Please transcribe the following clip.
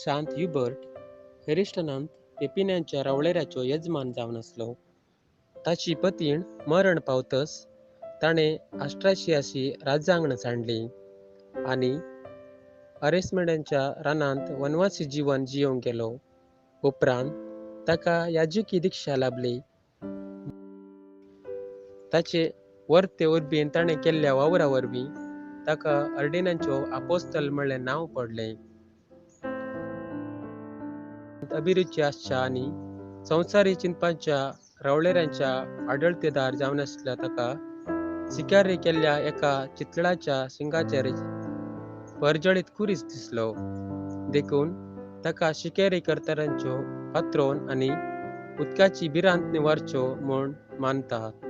सांत ह्युबर्ट हेरिस्टनांत पेपिन्यांच्या रावळेराचो यजमान जावन आसलो. ताची पतीण मरण पावतस ताणें ऑस्ट्राशियाची राजांगण सांडली आनी अरेस्मेड्यांच्या रानांत वनवासी जीवन जियोवंक गेलो. उपरांत ताका याजकी दीक्षा लाभली. ताचे वर्ते उर्बेन ताणें केल्ल्या वावरा वरवीं ताका अर्डिनांचो आपोस्तल म्हळ्ळें नांव पडलें. अभिरुची आसच्या आनी संवसारी चिंतपाच्या रावळेरांच्या आडळतेदार जावन आसल्या ताका शिकारी केल्ल्या एका चितळाच्या शिंगाचेर परजळीत खुरीस दिसलो. देखून ताका शिकेरी करतल्यांच्यो पात्रोन आनी उदकाची भिरांत निवारच्यो म्हूण मानतात.